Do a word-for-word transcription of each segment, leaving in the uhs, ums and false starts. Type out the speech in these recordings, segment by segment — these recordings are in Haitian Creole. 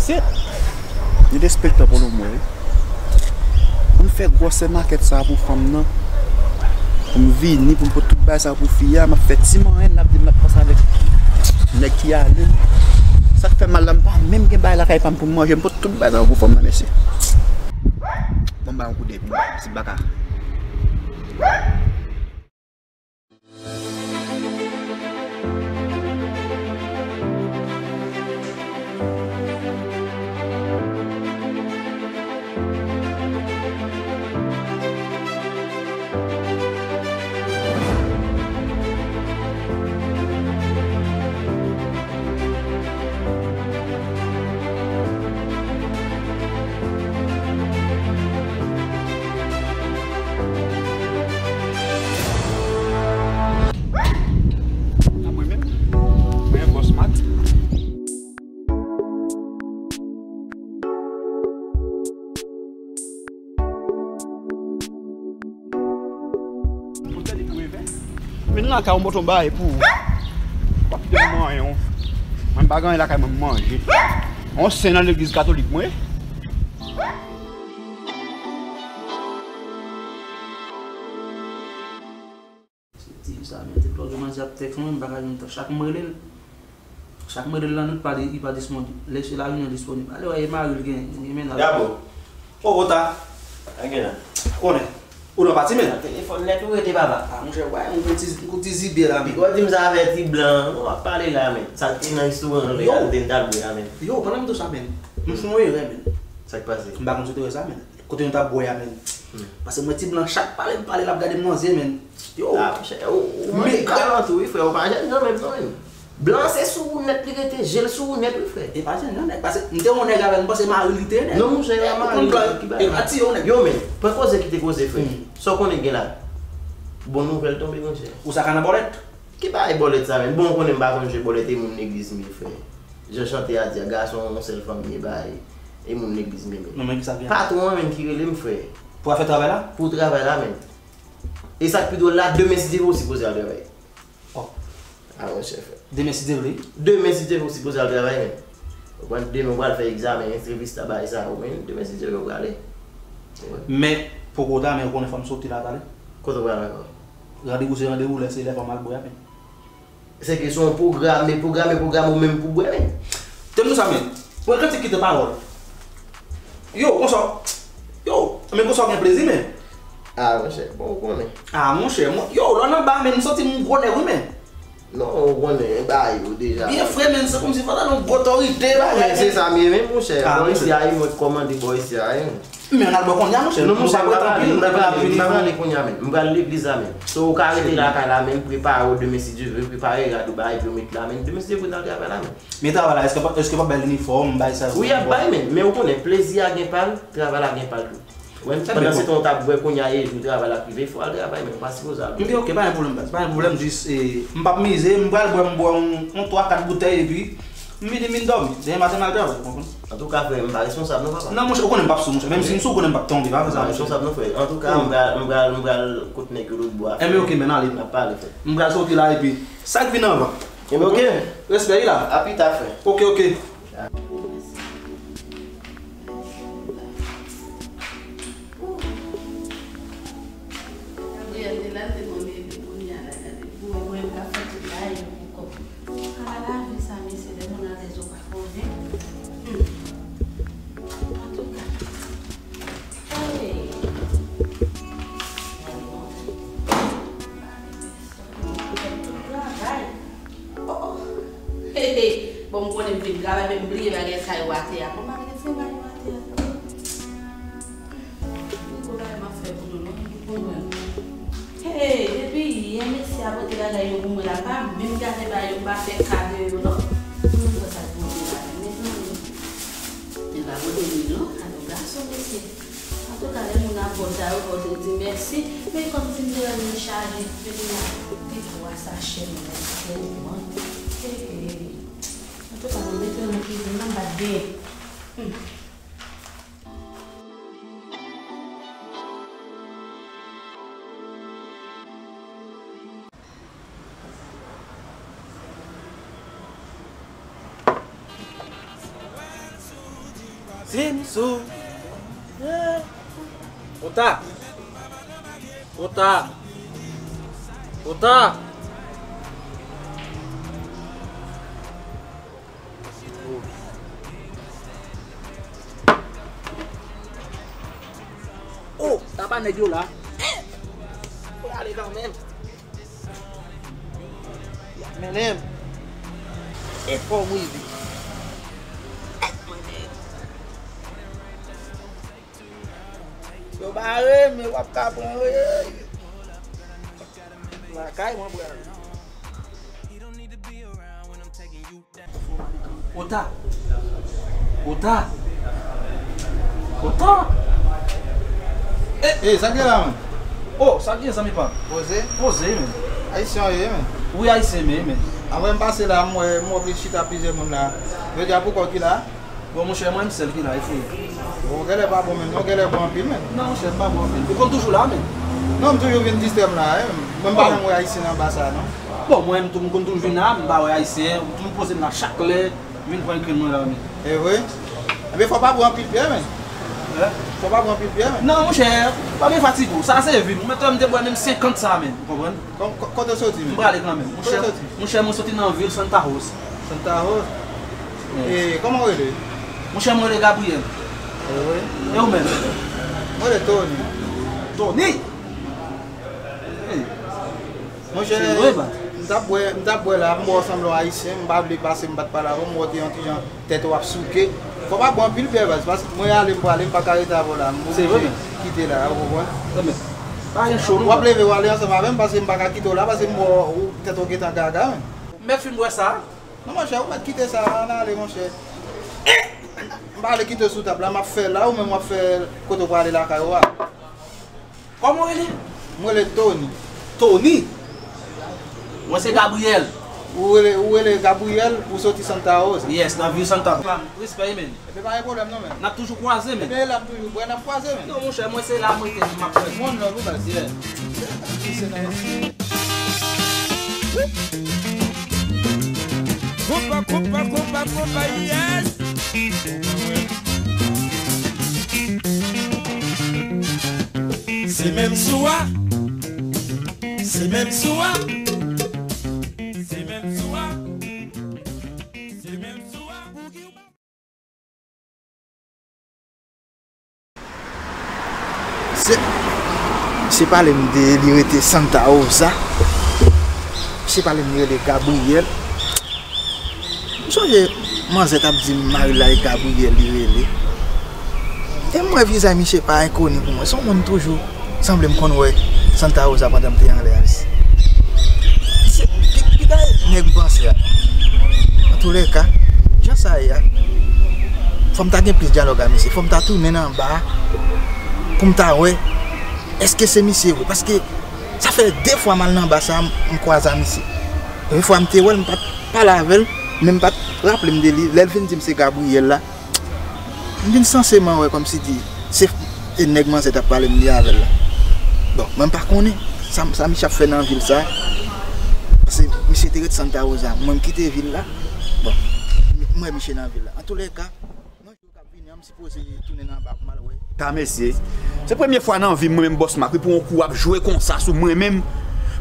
Shit! Li derespektan pou nou mwen, wi. Pou m fè gwòsè makèt sa pou fanm nan, pou m vini, pou m pot tout bagay sa pou fi a, m ap fè ti manyen, l ap di m l ap pase avèk nèg ki ale. Sa k fè mal la, m pa menm gen bagay lakay pa m pou m manje, m pot tout bagay sa pou fanm nan, mesye. Bon, m ba yon kout de pye, ti baka. A mwen menm, mwen bòs mat. Vin lakay ou, m pote yon bagay pou ou. W ap fè m manyen w. Mwen pa gen anyen lakay mwen, m manje. On sen nan legliz katolik mwen. Se ti sa, men te twòp manzè ap tèks mwen, m pa ka jwenn tan. Chak m rele l, chak m rele l lannwit, pa di, li pa disponib. Lè se lajounen disponib. Ale wè, e mari l gen, gen mennaj. Gabo. O, o ta. Sa gen la? Konnen. Ou nan pati, men. Nan telefòn nèt ou rete, papa. A, monchè, wè, yon ti, yon ti zibye la, men. Piga w di m sa avè ti blan an. W ap pale la, men. Sa te nan restoran an, yo, te n t al bwè a, men. Yo, pandan m di w sa, men. M fè yon erè, men. Sa k pase? M pa konn si w te wè sa, men. Kote nou t ap bwè a, men. Paske mwen ti blan, chak pale m pale, l ap gade m nan zye, men. Yo. A, monchè, ou, ou manke talan tou, wi, frè. Ou pa jènjan menm, non, men. Blan se sou ou nèt li rete, je l sou ou nèt, wi, frè. E pa jènjan nèt, paske m te wè yon nèg avè l, m panse mari l li te ye nèt. Non, monchè, e pa mari l ki bay. E pa ti yo nèt. Yo, men, pran koze kite koze, frè. Sa w konnen gen la? Bon nouvèl tonbe, monchè. Ou sa ka nan bòlèt? Ki bagay bòlèt sa, men? Bon, ou konnen m pa konn jwe bòlèt, e moun legliz m ye, frè. Jan chante a di a, gason yon sèl fanm ye, bay, e moun legliz m ye, men. Non, men ki sa gen? Patwon an menm ki rele m, frè. Pou afè travay la? Pou travay la, men. E sa k pi dwòl la, demen, si Dye vle, ou sipoze al travay. Oh. A, monchè, frè. Demen, si Dye vle? Demen, si Dye vle, ou sipoze al travay, men. Ou konprann, demen, ou pral fè egzamen, entrevista, bagay sa yo, men demen, si Dye vle, ou prale. Wi. Men, poko ta, men ou konnen fò m soti la talè. Kote w pral ankò? Randevou se randevou, lè se lè fò m al bwè a, men. Se kesyon pwograme, pwograme, pwograme ou menm pou bwè, men. Te m di w sa, men. Pran kantik kite pawòl. Yo, konsa. Yo, men konsa w gen plezi, men. A, monchè, bon, ou konnen. A, monchè, mwen, yo, lè w nan ba, men, m santi m gwo nèg, wi, men. Non, ou konnen, ba yo deja. Byen fre, men, se kòmsi fò w ta nan gwo otorite, non, bagay, men se sa m ye, men, monchè. A, bò isi a, wi, mwen k kòmande bò isi a, wi. Men n al bò kounye a, monchè. Non, monchè, m pa prale, m pa prale, m pa prale kounye a, men. M pral legliz la, men. So, ou ka rete lakay la, men, prepare w demen, si Dye vle, prepare rad ou, bagay pou yo met la, men. Demen, si Dye vle, n al travay la, men. Men travay la, èske pa, èske pa bay linifòm, bay sa yo? Wi, y ap bay, men. Men ou konnen, plezi a gen pa l, travay la gen pa l tou. Ou konprann? Pandan se tan, ou t ap bwè kounye a, e jou travay la ap rive, fò w al travay, men ou pa sipoze al bwè. Ok, ok, pa gen pwoblèm, baz. Pa gen pwoblèm, jis, e, m p ap mize, m pral bwè, m bwè yon, yon twa, kat boutèy, epi m vini, m vin dòmi. Demen maten, m al travay, ou konprann? Antouka, frè, m pa responsab non, papa. Non, monchè, ou konnen m p ap sou, monchè. Menm si m sou, ou konnen m p ap tonbe, pa fè sa, monchè. M pa responsab non, frè. Antouka, m pral, m pral, m pral kot nèg yo lòtbò a, frè. Enben, ok, men ale. N ap pale, frè. M pral soti la, epi sa k vin anvan. Enben, ok. Respè, wi la. A pita, frè. Ok, ok. Gabriel te la, te mande epi kounye a la, gade, pou mwen, mwen ka fè tout bagay yo pou kòb. A, lavi sa, mesye, lè moun alèz ou pa konvenk. Hmm. Antouka. Hey. Gade, bon. Fè tout travay. Oh, oh. He, he. Bon, m konnen m vin travay, men m bliye bagay sa yo atè a. Bon, m pa gen travay yo atè a. Pi gwo bagay m ap fè pou nou, non, pou mwen. Hey, depi yè mesye a pote bagay yo pou mwen la, m pa menm gade bagay yo, m pa fè ka de yo, non. Pou mwen, sa k pote la, mezanmi. Li pa pote moun, non, kado gason, mesye. Antouka, lè moun ap ba w sa yo, fò w te di mèsi. Men kòmsi m te wè l chaje, men kounye a, gen twa sachè m wè sèlman. Hey, hey. Antouka, nou mete nan kizin nan, m pa t gen. Hmm. Vin sou. Ota. Ota. Ota. Oh, sa pa nèg yo la. Mwen ale kanmenm. Y ap mennen m. E fò m rive. Yo bare m, yo p ap ka pran yo. Lakay mwen pral. Ota. Ota. Ota. E, e, sa k ye la, menm? Oh, sa k gen, zanmi pa m? Poze? Poze, menm. Ayisyen w ye, menm? Wi, Ayisyen m ye, menm. Apre m pase la, m wè, m wè w chita plizyè moun la. Yo di a pou kò ki la? Bon, monchè, mwen menm sèl ki la, e fou. Bon, w genlè pa bon menm, non, w genlè bon anpil, menm. Non, monchè, m pa bon anpil. Ou konn toujou la, menm? Non, m toujou vin distrè m la, wi, menm. Mwen m pa janm wè Ayisyen anba sa, non. Bon, mwen menm tou, m konn toujou vin la, m pa wè Ayisyen, m toujou poze m la chak lè, m vin pran grenn mwen la, menm. E vre? Ebyen, fò w pa bwè anpil byè, menm. Hein? Fò w pa bwè anpil byè, menm. Non, monchè, pa byen fatige w. Sa se vi m. Ou mèt wè m te bwè menm senkant sa, menm. Ou konprann? Kò-, kò-, kote w soti, menm? M prale kanmenm. Monchè, kote w soti? Monchè, mwen soti nan vil Santa Rosa. Santa Rosa? Yes. E kòman w rele? Monchè, mwen rele Gabriel. E wi. E ou menm? Mwen rele Tony. Tony? Hey. Monchè, m t ap bwè, m t ap bwè la, m wè w sanble yon Ayisyen, m pa vle pase, m pa t pale avè w, m wè w te yon ti jan tèt ou ap souke. Fò w pa bwè anpil byè, baz, paske mwen ale, m prale, m pa ka rete avè w la, m oblije kite la, ou konprann? Ebyen, pa gen cho, non. W ap leve, w ale ansanm avè m, paske m pa ka kite w la, paske m wè w, tèt ou gentan gaga, menm. M mèt fin bwè sa? Non, monchè, ou mèt kite sa, ann ale, monchè. M pa vle kite w sou tab la, m ap fè la, ou menm w ap fè kote w prale lakay ou a. Kòman w rele? Mwen rele Tony. Tony? Mwen se Gabriel. Ou rele, ou rele Gabriel, ou soti Santa Rosa? Yes, nan vil Santa Rosa. Respè, men. Ebyen, pa gen pwoblèm non, men. N ap toujou kwaze, men. Ebyen, e la m toujou bwè, n ap kwaze, men. Non, monchè, mwen se la mwen te di m ap fè. One love, ou baz. Yeah. Se nan Konpa, konpa, konpa, konpa, yes. Se menm sou a. Se menm sou a. Se menm sou a. Se menm sou a. Se, misye pale m de li rete Santa Rosa. Misye pale m li rele Gabriel. M sonje manzè t ap di m mari l la e Gabriel li rele. E m wè vizaj misye pa enkoni pou mwen. Se yon moun toujou sanble m konn wè Santa Rosa pandan m te anlè a. Se, ki, ki bagay nèg panse a? Antoulèka, jan sa ye a, fò m ta gen plis dyalòg a misye. Fò m ta tounen anba pou m ta wè èske se misye vre. Paske sa fè de fwa m al nan ba sa a, m, m kwaze a misye. Premye fwa m te wè l, m pa t pale avè l, men m pa t raple m de li. Lè l vin di m se Gabriel la, m vin sanseman wè kòmsi di se, e nèg manzè t ap pale m li avè l la. Bon, mwen m pa konnen sa, sa misye ap fè nan vil sa. Paske misye te ret Santa Rosa, mwen m kite vil la. Bon, m wè misye nan vil la. Antoulèka, nan jou k ap vini an, m sipoze tounen nan ba pou m al wè. Ta mesye, se premye fwa nan vi m, mwen menm Bòs Mak, wi, pou yon kou ap jwe konsa sou mwen menm.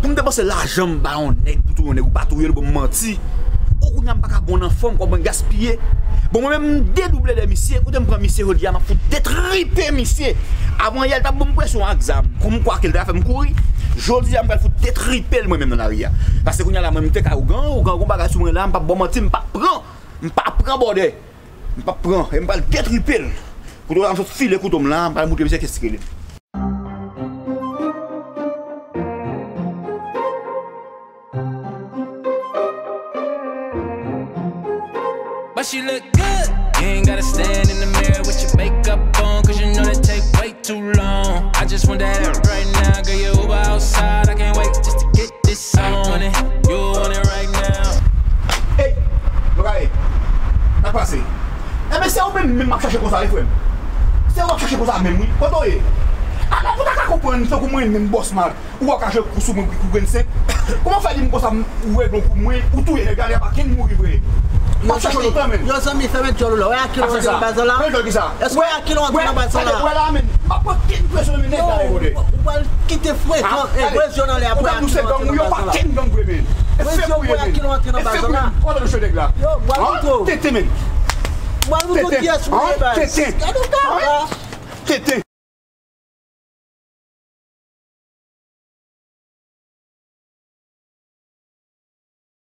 Pou m te panse lajan m ba yon nèg pou touye yon nèg, ou pa touye l, bon, m manti. O, kounye a m pa ka bon nan fòm, kòb mwen gaspiye. Bon, mwen menm, m dedouble de misye, kote m pran misye jodi a, m ap fout detripe misye. Avan yè, l t ap ban m presyon ak zam. Kon m kwake l, l ta fè m kouri. Jodi a, m pral fout detripe l mwen menm nan lari a. Paske kounye a la, mwen, m te ka ougan, ougan, gon bagay sou mwen la, m p ap ba w manti, m p ap pran. M p ap pran bòdè. M p ap pran, e m pral detripe l. Kote w la, m sot file kouto m la, m pral moutre misye kiyès ki rele m. But she look good. You ain't gotta stand in the mirror with your makeup on, 'cause you know that take way too long. I just want that ass right now, girl, your Uber outside, I can't wait just to get this on. You want it, you want it right now. Ey, nou gade, sa k pase? Enben, se ou menm menm m ap chache konsa, wi, frè m. Se ou m ap chache konsa menm, wi. Kote w ye? Ala pou ta ka konprann, tankou mwen menm Bòs Mak. Ou pa ka jwe kou sou mwen pou grenn senk. Kòman fè di m konsa, ou regle yon kou mwen, ou touye nèg la, li pa kenn mouri vre. Yo, zanmi, yo, zanmi, fèmen djòl ou la. Wè a kilè w antre nan baz la? Fèmen djòl kisa? Èske wè a kilè w antre nan baz la? Wè la, men. M ap pran kèk presyon, men nèg la lè vòlè. Ou pral kite frekan. Ey, voye zye w nan lè a. Ou ka nou se gang, ou yo pa kenn gang vre, men. Voye zye w pou wè a kilè w antre nan baz la. Ou antre nan nèg la. Yo, m pral montre w. Tete, men. M pral montre w kiyès ou ye, baz. Tete. Gade w kaka. Tete.